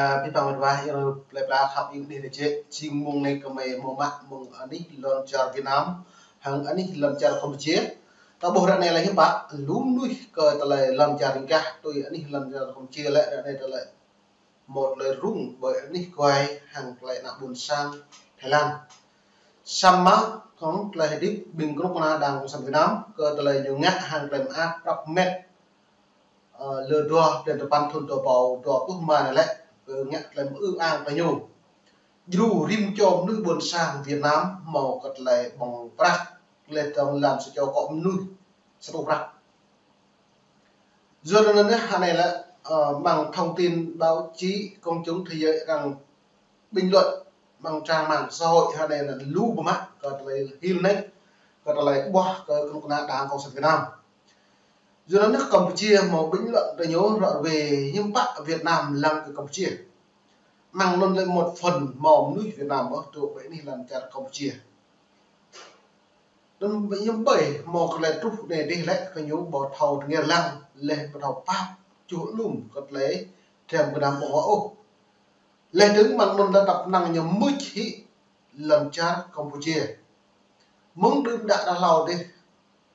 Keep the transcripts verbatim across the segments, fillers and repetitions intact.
Ơ, ƀing ƀăng met wa, ơ, plơi pla khăp, ing dih rơjek, jing mông anai kơmơi mơ̆ mă mơ̆ng anih lŏn čar Việt Nam hăng anih lŏn čar Campuchia. Ta ƀuh ră anai lĕ hiư̆m pă, lu mơnuih kơ tơlơi lŏn čar ring gah, tui anih lŏn čar Campuchia lĕ ră anai tơlơi hmâo tơlơi rŭng ƀơi anih guai hăng tơlơi ană ƀôn sang Thái Lan. Samơ̆ kơ tơlơi hơdip ƀing kơnuk kơna Đảng Cộng sản Việt Nam kơ tơlơi ñu ngă hăng tơlơi mơak prăp met, ơ, lơ dua blan tơpăn thun dua rơbâo dua pluh rơma anai lĕ, kơ ngă tơlơi mơư ang tơ ñu. Djru rĭm čô mơnuih ƀôn sang Việt Nam hmâo kơ tơlơi ƀơ̆ng prăk, tơlơi tong lam sa čô akŏ mơnuih sa rơtuh prăk. Yua anŭn yơh, hă anai lĕ, ơ, mơ̆ng thông tin báo chí công chúng thế giới arăng bình luận, mơ̆ng trang mạng xã hội hă anai lĕ lu pơmă kơ tơlơi hil anai, kơ tơlơi ƀuah kơ kơnuk kơna Đảng Cộng sản Việt Nam. Yua anŭn yơh Campuchia hmâo bình luận tơ ñu ră ruai hiư̆m pă Việt Nam lăng kơ Campuchia. Mơ̆ng anŭn lĕ một phần hmâo mơnuih Việt Nam ƀơi truh ƀơi anih lŏn čar Campuchia. Anŭn hiư̆m pă hmâo kơ tơlơi truh anai dih lĕ kơ ñu ƀu thâo tơngia lăng, laih ƀu thâo pap čuh lum kơ tơlơi tram gơnam ƀơ̆ng huă ôh. Laih dơ̆ng mơ̆ng anŭn lĕ tăp năng ñu mưč hĭ lŏn čar Campuchia. Mơ̆ng đưm đă đah hlâo dih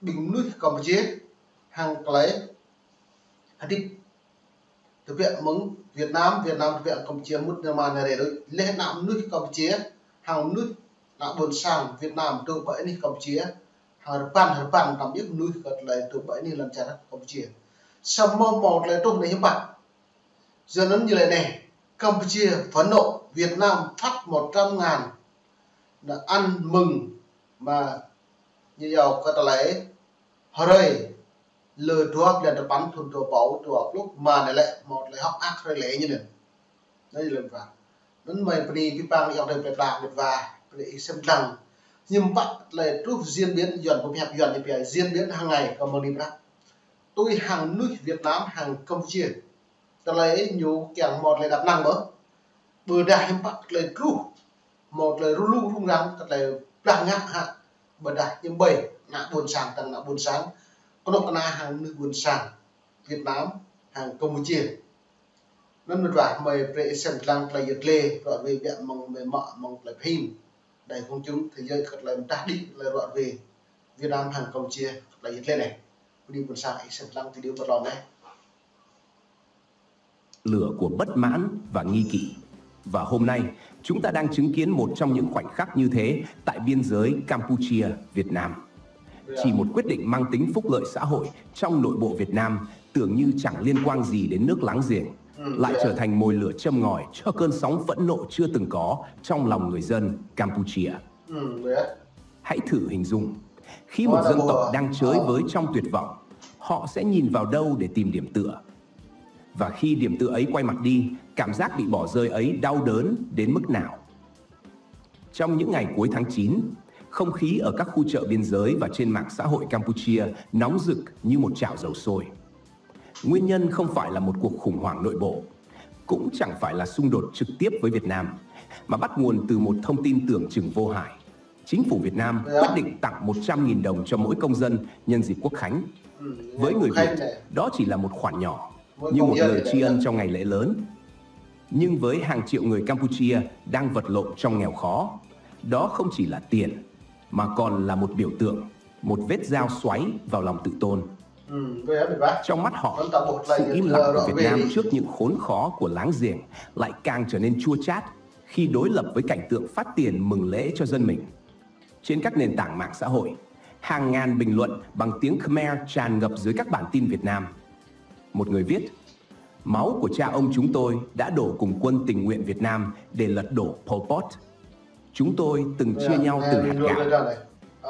ƀing mơnuih Campuchia hăng tơlơi hơdip tơbiă mơ̆ng Việt Nam, Việt Nam tơbiă Campuchia mŭt nao mơ̆n anai rơi đôč. Laih ană mơnuih Campuchia hăng mơnuih ană ƀôn sang Việt Nam truh ƀơi anih Campuchia hăng rơpăn rơpăn tăm yơh mơnuih kơ tơlơi truh ƀơi anih lŏn čar Campuchia. Samơ̆ hmâo tơlơi truh anai hiư̆m pă. Yua anŭn ñu lĕ anai, Campuchia phẫn nộ, Việt Nam phát một trăm ngàn là ăn mừng, mơ̆ ñu iâu kơ tơlơi hrơi lơ dua blan tơpăn thun dua rơbâo dua pluh rơma anai lĕ hmâo tơlơi hơ̆k mơak hrơi lễ ñu anŭn. Anai lĕ pă. Anŭn mơi bơni ƀing ƀăng ayŏng adơi plơi pla met wa, bơni ih sem lăng. Hiư̆m pă tơlơi truh diễn biến Yuan pơhiăp Yuan ñu pia diễn biến hàng ngày kơ mơ̆ng anai prăk. Tui hăng mơnuih Việt Nam hăng Campuchia. Tơlơi ñu kiăng hmâo tơlơi đăp năng mơ̆. Ƀôdah hiư̆m pă tơlơi truh hmâo tơlơi rŭng rŭng răng, kơ tơlơi blah ngă hă. Ƀôdah hiư̆m pă ană ƀôn sang, tơ̆ng ană ƀôn sang, kơnuk kơna hăng mơnuih ƀôn sang Việt Nam hăng Campuchia. Anŭn met wa mơi brơi ih sem lăng tơlơi yơh tơlơi ră ruai biă mơ̆ng mơi mă mơ̆ng tơlơi phim. Đài công chúng thế giới kơ tơlơi mơdah đĭ tơlơi ră ruai Việt Nam hăng Campuchia kơ tơlơi yơh tơlơi anai. Bơni ƀôn sang ih sem lăng video ƀơi lŏn anai. Lửa của bất mãn và nghi kỵ. Và hôm nay, chúng ta đang chứng kiến một trong những khoảnh khắc như thế tại biên giới Campuchia, Việt Nam. Chỉ một quyết định mang tính phúc lợi xã hội trong nội bộ Việt Nam tưởng như chẳng liên quan gì đến nước láng giềng, lại trở thành mồi lửa châm ngòi cho cơn sóng phẫn nộ chưa từng có trong lòng người dân Campuchia. Hãy thử hình dung, khi một dân tộc đang chới với trong tuyệt vọng, họ sẽ nhìn vào đâu để tìm điểm tựa? Và khi điểm tựa ấy quay mặt đi, cảm giác bị bỏ rơi ấy đau đớn đến mức nào? Trong những ngày cuối tháng chín, không khí ở các khu chợ biên giới và trên mạng xã hội Campuchia nóng rực như một chảo dầu sôi. Nguyên nhân không phải là một cuộc khủng hoảng nội bộ, cũng chẳng phải là xung đột trực tiếp với Việt Nam, mà bắt nguồn từ một thông tin tưởng chừng vô hại. Chính phủ Việt Nam quyết định tặng một trăm nghìn đồng cho mỗi công dân nhân dịp Quốc Khánh. Với người Việt, đó chỉ là một khoản nhỏ, như một lời tri ân trong ngày lễ lớn. Nhưng với hàng triệu người Campuchia đang vật lộn trong nghèo khó, đó không chỉ là tiền, mà còn là một biểu tượng, một vết dao xoáy vào lòng tự tôn. Trong mắt họ, sự im lặng của Việt Nam trước những khốn khó của láng giềng lại càng trở nên chua chát khi đối lập với cảnh tượng phát tiền mừng lễ cho dân mình. Trên các nền tảng mạng xã hội, hàng ngàn bình luận bằng tiếng Khmer tràn ngập dưới các bản tin Việt Nam. Một người viết: "Máu của cha ông chúng tôi đã đổ cùng quân tình nguyện Việt Nam để lật đổ Pol Pot. Chúng tôi từng chia nhau từng hạt gạo.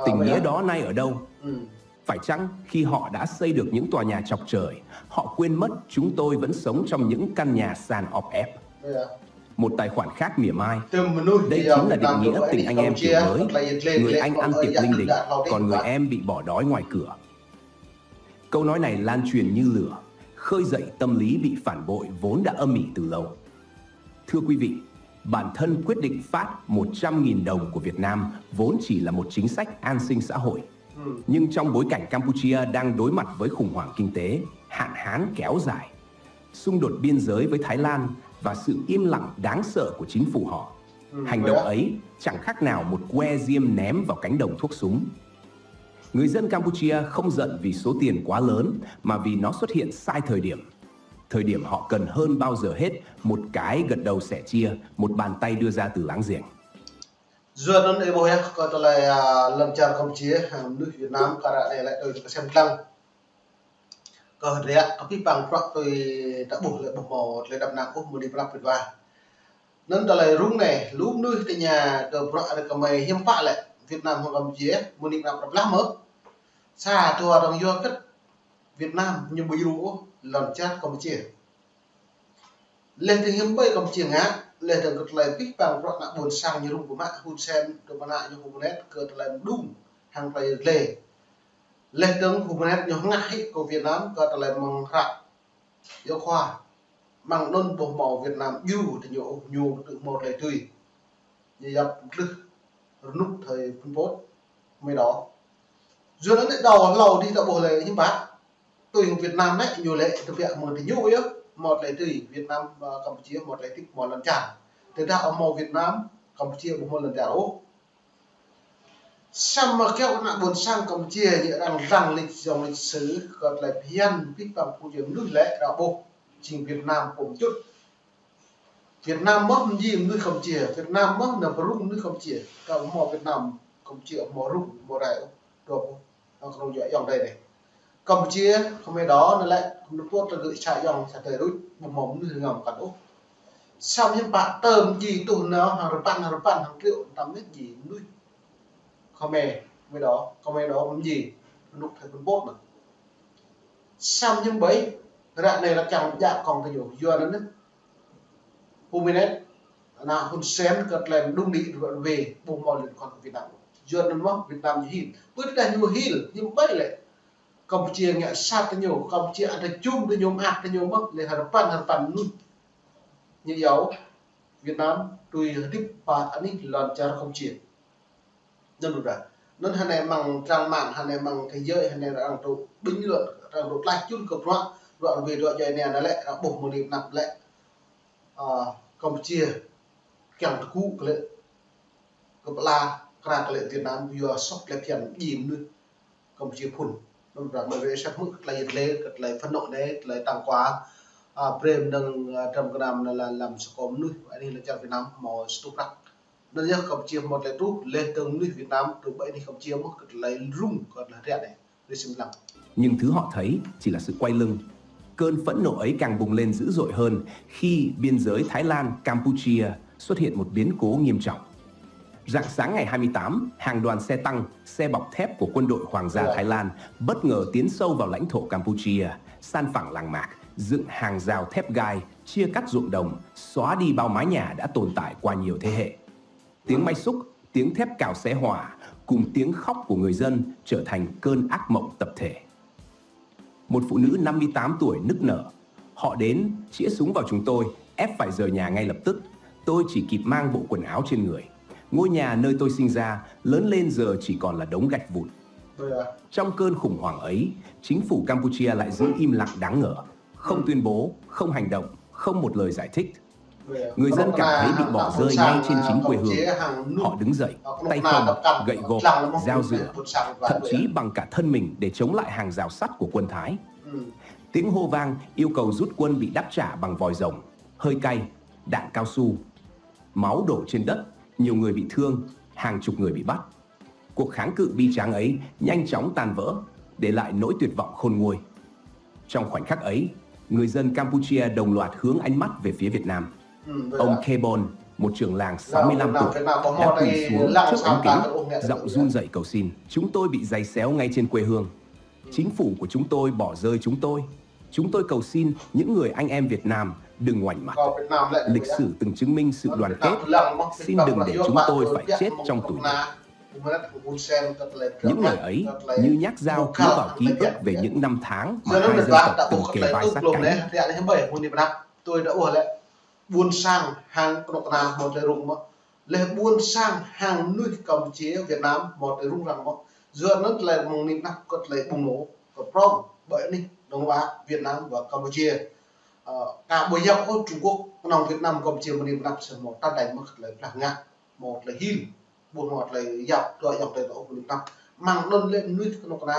Tình nghĩa đó nay ở đâu? Phải chăng khi họ đã xây được những tòa nhà chọc trời, họ quên mất chúng tôi vẫn sống trong những căn nhà sàn ọp ẹp?" Một tài khoản khác mỉa mai: "Đây chính là định nghĩa tình anh em kiểu mới. Người anh ăn tiệc linh đình, còn người em bị bỏ đói ngoài cửa." Câu nói này lan truyền như lửa, khơi dậy tâm lý bị phản bội vốn đã âm ỉ từ lâu. Thưa quý vị, bản thân quyết định phát một trăm nghìn đồng của Việt Nam vốn chỉ là một chính sách an sinh xã hội. Nhưng trong bối cảnh Campuchia đang đối mặt với khủng hoảng kinh tế, hạn hán kéo dài, xung đột biên giới với Thái Lan và sự im lặng đáng sợ của chính phủ họ. Hành động ấy chẳng khác nào một que diêm ném vào cánh đồng thuốc súng. Người dân Campuchia không giận vì số tiền quá lớn mà vì nó xuất hiện sai thời điểm. Thời điểm họ cần hơn bao giờ hết một cái gật đầu sẻ chia, một bàn tay đưa ra từ láng giềng. Yua anŭn ih ƀuh yơh, kơ tơlơi, a, lŏn čar Campuchia, a, mơnuih Việt Nam kơ ră anai lĕ tui kơsem lăng. Kơ ră, kơ pih pang prăk tui ta ƀuh lĕ ƀu hmâo tơlơi đăp năng ôh mơ̆ng anai prăk pit wa. Anŭn tơlơi rŭng anai, lu mơnuih tơña kơ prăk ră kơmơi hiam pă lĕ Việt Nam hăng Campuchia, mơ̆ng anai prăk pơblah mơ̆. Sa dua arăng yua kơ Việt Nam ñu ƀu djru ôh lŏn čar Campuchia. Leh dơ̆ng hiư̆m ƀơi Campuchia ngă, leh dơ̆ng kơ tơlơi pih pang prăk ană ƀôn sang ñu rŭng pơmă, Hun Sen, tơ pơnă ñu Hun Manet, kơ tơlơi mơđung, hăng tơlơi gleh. Leh dơ̆ng Hun Manet ñu hơngah hĭ kơ Việt Nam, kơ tơlơi mơ̆ng hră. Yua khua, mơ̆ng anŭn ƀu hmâo Việt Nam djru, tơ ñu, ñu tŭ hmâo tơlơi tui. Ñu yap glưh rơnŭk thơi Pol Pot, mơi đŏ. Yua anŭn đŏ hlâo dih ta ƀuh lĕ hiư̆m pă. Tui Việt Nam anai, ñu lĕ tơbiă mơ̆ng tơ ñu yơh, hmâo tơlơi tui Việt Nam, a, Campuchia, hmâo tơlơi tip, hmâo lŏn čar. Tơdah ƀu hmâo Việt Nam, Campuchia ƀu hmâo lŏn čar ôh. Samơ̆ kiăo ană ƀôn sang Campuchia, ñu arăng lăng lịch, dòng lịch sử, kơ tơlơi phiăn, pih pang pơjing mơnuih lĕ, arăng ƀuh, jing Việt Nam pôm čut. Việt Nam mơ̆ mơ̆ng jing mơnuih Campuchia, Việt Nam mơ̆ nao pơrŭng mơnuih Campuchia, kơ hmâo Việt Nam, Campuchia hmâo rŭng, hmâo rai ôh, dŏ ôh, hăng kơnơ̆ng yua ayŏng adơi anai. Campuchia, kơmơi đŏ anai lĕ, kơmơi pơtô tơgŭ sa ayŏng, sa adơi rŭt, ƀu hmâo mơnuih ngăm kăn ôh. Samơ̆ hiư̆m pă tơm jing tuh nao, hăng rơpăn, hăng rơpăn, hăng triệu, tơm mĕt jing mơnuih. Kơmơi, kơmơi đŏ, kơmơi đŏ mơ̆ng jing, rơnŭk thơi Pol Pot mơ̆n. Samơ̆ hiư̆m ƀơi, ră anai lăp čang djă kông tơ ñu, yua anŭn anai. Hun Manet, ană Hun Sen kơ tơlơi mơđung đĭ rơwang wơ̆t, ƀu hmâo liên quan kơ Việt Nam. Yua anŭn mơ̆ Việt Nam ñu hil. Pơ tơdah ñu hil, hiư̆m ƀơi lĕ. Campuchia ngă sat tơ ñu, Campuchia ăt čum tơ ñu, mơak tơ ñu mơ̆, lĕ hơrơpăn, hơrơpăn mơnuih. Ñu yua Việt Nam tui hơdip pơ anih lŏn čar Campuchia. Anŭn dah. Anŭn hơnai mơ̆ng trang mạng, hơnai mơ̆ng thế giới, hơnai arăng tŭ bình luận, arăng tŭ tlaih čun kơ bruă, bruă rơbê dŏ djai anai lĕ, arăng ƀuh mơ̆ng anai lĕ. A, Campuchia, kiăng tơgŭ kơ lĕ, kơ pla, kra kơ lĕ Việt Nam, yua soh tơlơi phiăn jing mơnuih Campuchia phŭn. Anŭn dah, mơi wơ̆t sat mơ̆, tơlơi yet lĕ, kơ tơlơi phŭn nŏ anai, tơlơi tăng kua, a, brem dơ̆ng, a, trăm kơnam anai lăm sa kơ mơnuih, anih lŏn čar Việt Nam, hmâo sa tŭ prăk. Anŭn yơh Campuchia hmâo tơlơi truh, leh dơ̆ng mơnuih Việt Nam, truh ƀơi anih Campuchia mơ̆ kơ tơlơi rŭng, kơ tơlơi ră anai. Rơsĭm lăng. Nhưng thứ họ thấy chỉ là sự quay lưng. Cơn phẫn nộ ấy càng bùng lên dữ dội hơn khi biên giới Thái Lan, Campuchia xuất hiện một biến cố nghiêm trọng. Rạng sáng ngày hai mươi tám, hàng đoàn xe tăng, xe bọc thép của quân đội Hoàng gia Thái Lan bất ngờ tiến sâu vào lãnh thổ Campuchia, san phẳng làng mạc, dựng hàng rào thép gai, chia cắt ruộng đồng, xóa đi bao mái nhà đã tồn tại qua nhiều thế hệ. Tiếng máy xúc, tiếng thép cào xé hỏa, cùng tiếng khóc của người dân trở thành cơn ác mộng tập thể. Một phụ nữ năm mươi tám tuổi nức nở. Họ đến, chĩa súng vào chúng tôi, ép phải rời nhà ngay lập tức. Tôi chỉ kịp mang bộ quần áo trên người. Ngôi nhà nơi tôi sinh ra, lớn lên giờ chỉ còn là đống gạch vụn. Trong cơn khủng hoảng ấy, chính phủ Campuchia lại giữ im lặng đáng ngờ. Không tuyên bố, không hành động, không một lời giải thích. Người dân cảm thấy bị bỏ rơi ngay trên chính quê hương. Họ đứng dậy, tay không, gậy gộc, dao dựa, thậm chí bằng cả thân mình để chống lại hàng rào sắt của quân Thái. Tiếng hô vang yêu cầu rút quân bị đáp trả bằng vòi rồng, hơi cay, đạn cao su. Máu đổ trên đất, nhiều người bị thương, hàng chục người bị bắt. Cuộc kháng cự bi tráng ấy nhanh chóng tan vỡ, để lại nỗi tuyệt vọng khôn nguôi. Trong khoảnh khắc ấy, người dân Campuchia đồng loạt hướng ánh mắt về phía Việt Nam. Ông Kebon, một trưởng làng sáu mươi lăm tuổi, đã quỳ xuống trước ống kính, giọng run rẩy cầu xin: "Chúng tôi bị giày xéo ngay trên quê hương. Chính phủ của chúng tôi bỏ rơi chúng tôi. Chúng tôi cầu xin những người anh em Việt Nam đừng ngoảnh mặt. Lịch sử từng chứng minh sự đoàn kết. Xin đừng để chúng tôi phải chết trong tủi nhục." Những lời ấy như nhát dao cứa vào ký ức về những năm tháng mà hai dân tộc từng kề vai sát cánh. Ƀôn sang hăng kơnuk kơna hmâo tơlơi rŭng mơ̆. Leh ƀôn sang hăng mơnuih Campuchia, Việt Nam hmâo tơlơi rŭng răng mơ̆. Yua anŭn tơlơi mơ̆ng anai năp kơ tơlơi bùng nổ, kơ prŏng, ƀơi anih, đồng bào Việt Nam và Campuchia. Ơ, ta ƀu yap ôh Trung Quốc, kơnơ̆ng Việt Nam, Campuchia, mơni mơnăp sơ mô, ta đai mơ̆ tơlơi plah ngă, mô tơlơi hil, ƀu hmâo tơlơi yap, dua yap tơlơi ôh mơni mơnăp. Mơ̆ng anŭn lĕ mơnuih kơnuk kơna,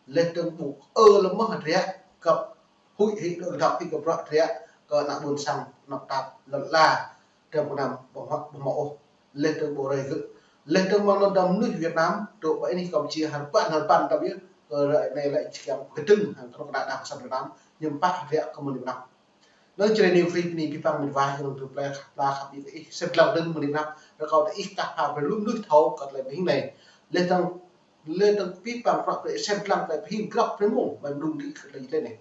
lĕ tơ̆ng ƀu ơ lơmơ̆ hơdră, kăp huĭ hĭ đơ gơdăp hĭ kơ bruă hơdră, kơ ană ƀôn sang, ană tap, lŏn ala, tơ̆ng kơnam ƀu hmâo, ƀu hmâo ôh. Lĕ tơ̆ng ƀu rai gơ̆. Lĕ tơ̆ng mơ̆ng anŭn đa mơnuih Việt Nam, truh pơ anih Campuchia, hơrbăn, hơrbăn tap yơh, kơ ră anai lĕ či kiăng kơdơ̆ng hăng kơnuk kơna đah kơsăn Việt Nam, ñu păh hơdră kơ mơni mơnăp. Anŭn čơrơni Free bơni pơpă mĭt wa, yơh anŭn tơlơi pla khăp, pla khăp ih, ih sĭt lăng dơ̆ng mơni mơnăp, rơkâo tơ ih kah pha brơi lu mơnuih thâo kơ tơlơi pơhing anai. Lĕ tơ̆ng, lĕ tơ̆ng pơpă bruă brơi sĭt lăng tơlơi pơhing grăp brơi mông, ƀai mơđung đĭ kơ tơlơi anai.